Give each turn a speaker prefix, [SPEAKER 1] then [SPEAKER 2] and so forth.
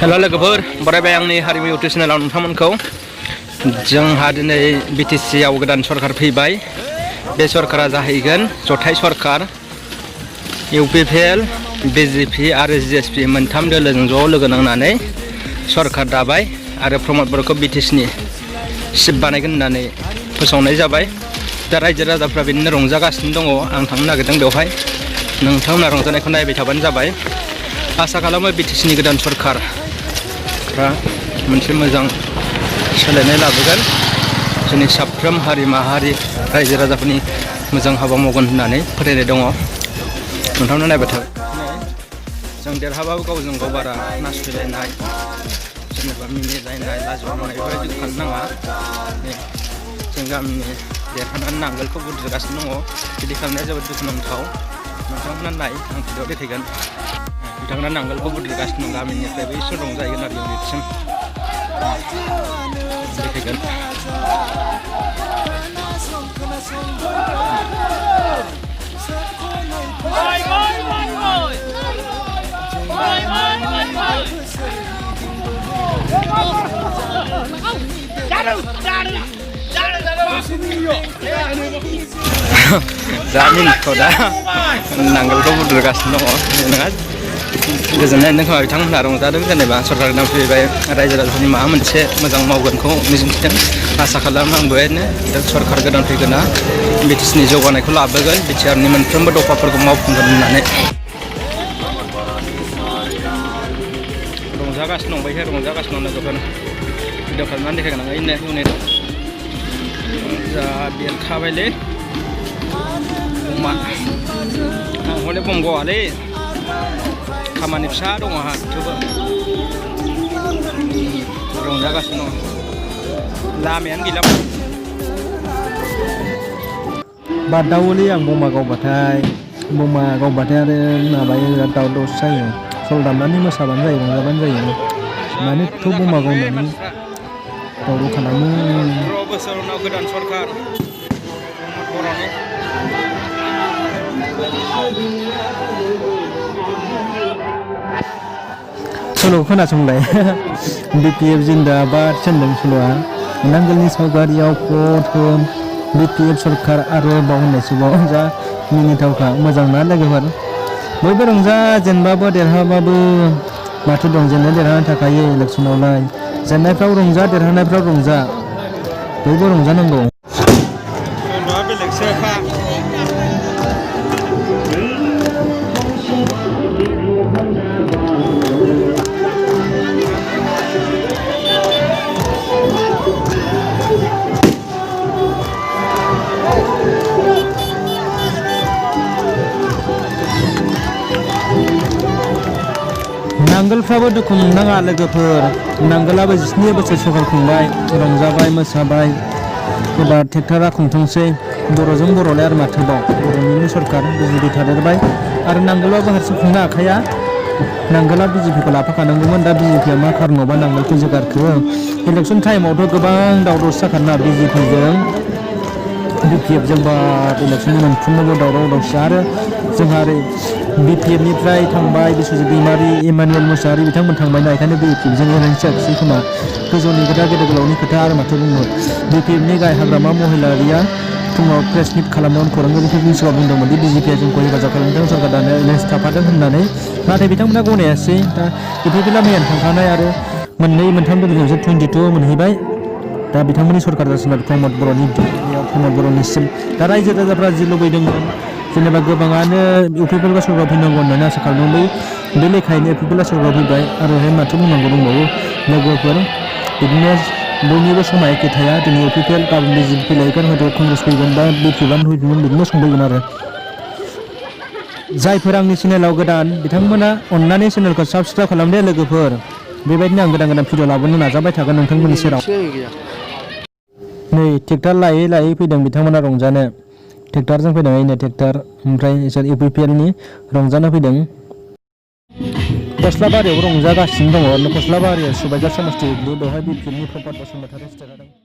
[SPEAKER 1] हेल' लोगोफोर बरायबाय आंनि हारिमु इउटुब चेनेलाव नोंथांमोनखौ जोंहा दिनै बिटिसि आव गोदान सरकार फैबाय बे सरकारा जाहैगोन जथाय सरकार इउपिपिएल बिजेपि आरो जिएसपि मोनथाम दोलोजों ज' लोगो नांनानै सरकार दाबाय आरो प्रमद बर'खौ बिटिसिनि चिफ बानायगोन होननानै फोसावनाय जाबाय दा रायजो राजाफ्रा बिदिनो रंजागासिनो दङ आं थांनो नागिरदों बेवहाय नोंथांमोना रंजानायखौ नायबाय थाबानो जाबाय आसा खालामो बिटिसिनि गोदान सरकारफ्रा मोनसे मोजां सोलायनाय लाबोगोन जोंनि साफ्रोम हारि माहारि रायजो राजाफोरनि मोजां हाबा मावगोन होननानै फोथायनाय दङ नोंथांमोना नायबाय था जों देरहाबाबो गावजों गाव बारा नासयलायनाय जेनेबा मिनिलायनाय लाजिलायनाय बेफोरबायदि खालामनो नाङा जों गामिनि देरहानानै नांगोलखौ बुद्रुगासिनो दङ बिदि खालामनाया जोबोद दुखुनांथाव नोंथांमोना नाय आं भिडिअ देखायगोन बिथांमोना नांगोलखौ बुद्रुगासिनो दं गामिनिफ्राय बैसिम रंजाहैगोन आरो इउनिटसिम देखायगोन जामिनखौ दा नांगोलखौ बुद्रुगासिनो दङ नङा गोजोननाय मोनदों खोमा बिथांमोनहा रंजादों जेनेबा सरकार गोदान फैबाय रायजो राजाफोरनि माबा मोनसे मोजां मावगोनखौ मिजिंथिदों आसा खालामो आंबो सरकार गोदान फैगोना बिटिसिनि जौगानायखौ लाबोगोन बिटिआरनि मोनफ्रोमबो दफाफोरखौ मावफुंगोन होननानै रंजागासिनो दं बैहाय रंजागासिनो दं लोगोफोर भिडिअ खालामनानै देखायगोन इउनिटआव जा बेरखाबायलै बमा आं हले बम गावालै खामानि फिसा दङ आंहा थेवबो रंजागासिनो दं लामायानो गैला
[SPEAKER 2] बादावोलै आं बमा गावबाथाय आरो माबायो बिराद दावराव जायो सल दामनानै मोसाबानो जायो रंजाबानो जायो मानो एथ' बमा गावनानै दावराव खालामो
[SPEAKER 1] 15 बोसोर उनाव गोदान सरकार बर'नि
[SPEAKER 2] सल' खोनासंलाय बिपिएफ जिन्दाबाद होनदों सल'आ नांगोलनि सावगारियाव फट बिपिएफ सरकार आरोबाव होननाय सुबाव जा मिनिथावखा मोजां ना लोगोफोर बयबो रंजा जेनबाबो देरहाबाबो माथो दं जेननाय देरहानो थाखाय इलेक्सनावलाय जेननायफ्राव रंजा देरहानायफ्राव रंजा बयबो रंजानांगौ नांगोलफ्राबो दुखु मोननाङा लोगोफोर नांगोलाबो 17 बोसोर सरकार खुंबाय रंजाबाय मोसाबाय एबार ट्रेक्टरा खुंथोंसै बर'जों बर'लाय आरो माथोबाव बर'निनो सरकार बिजेपि थादेरबाय आरो नांगोलाबो हारसिं खुंनो हाखाया नांगोला बिजेपिखौ लाफाखानांगौमोन दा बिजेपिया मा खारनावबा नांगोलखौ जोगारखो इलेक्सन टाइमावथ' गोबां दावरावसो जाखाना बिजेपिजों बिपिएफजों बा इलेक्सननि मोनफ्रोमबो दावराव दावसि आरो जोंहा ओरै बिपिएफनिफ्राय थांबाय बिश्वजित दैमारि इमानुएल मुसाहारि बिथांमोन थांबायना बेखायनो बिपिएफजों एलायन्स जायाखिसै खोमा गोजौनि खोथा गेदेर गोलावनि खोथा आरो माथो बुंनो बिपिएफनि गाहाय हाग्रामा महिलारिया फुङाव प्रेस मिट खालामनायाव खौरांगिरिफोरनि सिगाङाव बुंदोंमोन दि बिजेपिया जोंखौ हेफाजाब खालामदों सरकार दानो एलायन्स थाफादों होननानै नाथाय बिथांमोना गनायासै दा इउपिपिएलआ मैयानो थांखानाय आरो मोननै मोनथाम दोलोजोंसो 22 मोनहैबाय दा बिथांमोननि सरकार जासिगोन प्रमद बर'निसिम दा रायजो राजाफ्रा जि लुबैदोंमोन जेनेबा गोबाङानो इउपिपिएलआ सरकार फैनांगौ होननानै आसा खालामदों बे लेखायैनो इउपिपिएलआ सरकार फैबाय आरो माथो बुंनांगौ दंबावो लोगोफोर बिदिनो बयनिबो समा एखे थाया दिनै इउपिपिएल गाबोन बिजेपि फैलायगोन हयथ' कंग्रेस फैगोन बा बिपिएफआनो फैगोन बिदिनो संफैगोन आरो जायफोर आंनि चेनेलाव गोदान बिथांमोना अननानै चेनेलखौ साबस्क्राइब खालामदो लोगोफोर बेबायदिनो आं गोदान भिडिअ लाबोनो नाजाबाय थागोन नोंथांमोननि सेराव नै ट्रेक्टर लायै फैदों बिथांमोना रंजानो ट्रेक्टरजों फैदों ओइनो ट्रेक्टर ओमफ्राय इसोर इउपिपिएलनि रंजानो फैदों फस्लाबारियाव रंजागासिनो दङ फस्लाबारिया सुबाइजार समस्ति बेवहाय बिपिएफनि प्रमद बसुमतारी